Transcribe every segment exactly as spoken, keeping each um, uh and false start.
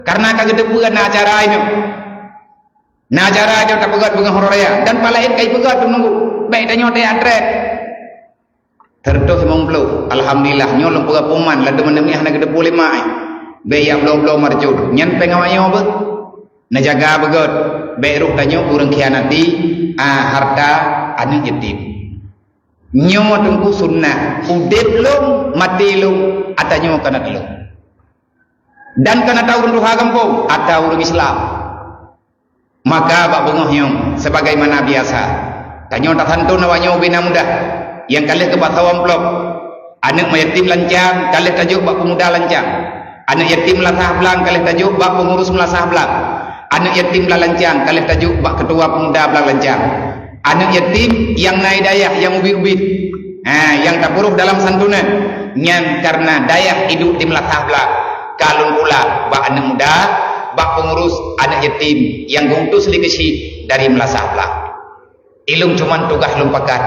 Karena ka geuteupeue na acara nyoe. Na acara nyoe tapeugét beungoh uroe raya dan palaén kai peugét teungku. Bèk tanyoe teuyak treb. Seratus limong puluh. Alhamdulillah, nyoe lôn peugah puman, ladôm aneuk miet hana geuteupeue lé mak, eh. Bèk jak bloe-bloe marcut. Nyan péng awak nyoe beuh. Neujaga beugét. Bèk rôh tanyoe ureueng khianati, ah, harta aneuk yatim. Nyoe teungku sunnah. Udép lôn, maté lôn, ata nyoe kana lôn. Dan kana ata ureueng tuha gampông, ata ureueng Islam. Maka bak beungoh nyoe, sebagaimana biasa, tanyoe tasantun awak nyoe ubé na muda nyang ka lheueh geupasoe amplop. Aneuk yatim lancang ka lheueh tajok bak pemuda lancang. Aneuk yatim meulasah blang ka lheueh tajok bak pengurus meulasah blang. Aneuk yatim blang lancang ka lheueh tajok bak ketua pemuda blang lancang. Aneuk yatim nyang na di dayah nyang ubit-ubit, ha, nyang tapeurôh dalam santunan, nyan kareuna dayah iduek di meulasah blang. Ka lôn pula bak aneuk muda, bak pengurus aneuk yatim nyang geuutus lé keuchik dari meulasah blang. Ilôn cuman tugaih lôn pakat.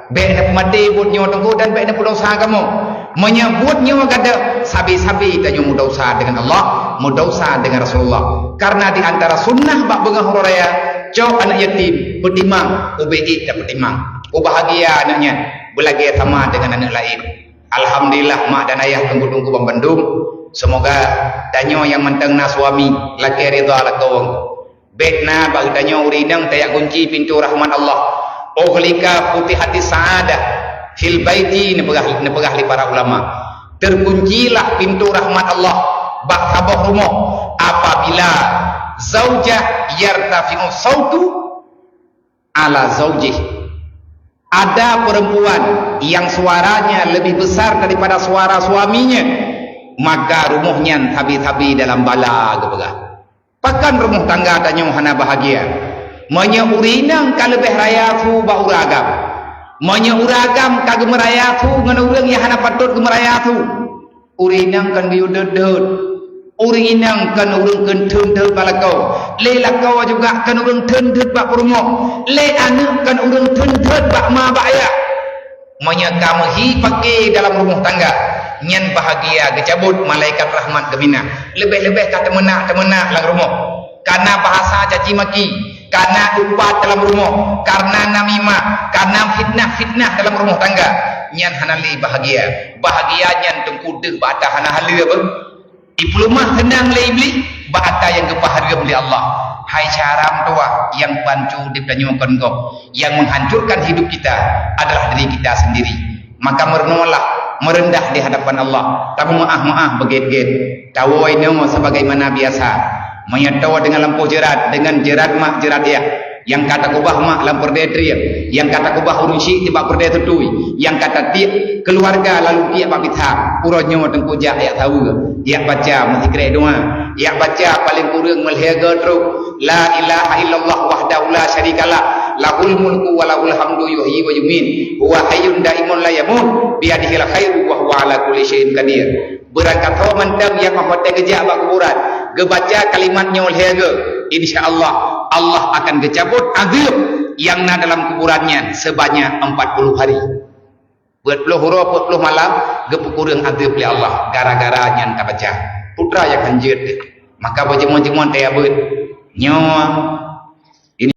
Bèk neupeumaté buet nyoe teungku dan bèk neupeudosa kamoe. Meunyoe buet nyoe gadôh, sabe-sabe tanyoe meudesya deungon Allah, meudesya deungon Rasulullah. Karena di antara sunnah bak beungoh uroe raya, cok aneuk yatim, peutimang, ubé ék tapeutimang. Peubahgia aneuk nyan, beulagèe sama deungon aneuk laén. Alhamdulillah, mak dan ayah teungku-teungku banmandum. Seumoga tanyoe nyang mantong na suami, lakèe ridha lakoe. Bèk na bak geutanyoe ureueng inong tajak gunci pintoe rahmat Allah. Ughlika futihatis sa'adah fil baiti, neupeugah, neupeugah lé para ulama. Terkuncilah pintoe rahmat Allah bak saboh rumoh apabila zaujah yartafi'u sautu ala zaujih. Ada perempuan yang suaranya lebih besar daripada suara suaminya, maka rumoh nyan sabe-sabe dalam bala geupeugah. Pakon rumoh tangga tanyoe hana bahagia? Meunyoe ureueng inong ka leubeh raya su bak ureueng agam. Meunyoe ureueng agam ka geumeuraya su ngon ureueng nyang hana patôt geumeuraya su, ureueng inong kon geuyue deuet-deuet. Ureueng inong kon ureueng kheun theun-theun bak lakoe. Lé lakoe juga kon ureueng theun-theun bak peurumoh. Lé aneuk kon ureueng theun-theun bak ma bak ayah. Meunyoe ka meuhi paké dalam rumoh tangga, nyan bahagia geucabot malaikat rahmat geuminah. Leubeh-leubeh ka teumeunak-teumeunak lam rumoh. Kana bahasa caci maki, kana upat dalam rumoh, kana namimah, kana fitnah-fitnah dalam rumoh tangga. Nyan hana lé bahagia. Bahagia nyan teungku deuh bak ata hana haleue beuh. Ipeuleumah seunang lé Iblih bak ata nyang geupahareuem lé Allah. Hai syedara meutuwah nyang pancu udeb tanyoe kon gob, nyang menghancurkan hidup kita adalah diri kita sendiri. Maka meurunoelah, meureundah di hadapan Allah, tameu'ah-meu'ah beugét-gét. Tawoe inoe sebagaimana biasa. Meunyoe toe deungon lampôh jeurat, deungon jeurat mak jeurat yah. Nyang ka takeubah mak lam peureudée trieng, nyang ka takeubah ureueng syik nibak peureudée tutui, nyang ka tatiek keuluwarga lalu tiek bak mita. Uroe nyoe teungku jak yak saweue, yak baca meusikrek doa, yak baca paleng kureueng meulhée goe trok, "La ilaha illallah wahdahu la syarikalah, lahul mulku wa lahul hamdu yuhyi wa yumiit, huwa hayyun daimun la yamut, biyadihil khairu wa huwa ala kulli syai'in qadir." Beurangkat ho mantong nyang óh watée geujak bak kuburan, geubaca kalimat nyoe lhée goe, insya Allah, Allah akan geucabot azeueb nyang na dalam kuburan nyan seubanyak empat puluh hari. Peuet ploh uroe, peuet ploh malam, geupeukureueng azeueb lé Allah gara-gara nyan tabaca. Putra nyang hanjeuet deh. Maka beujeumon-jeumon taya beuet. Nyoe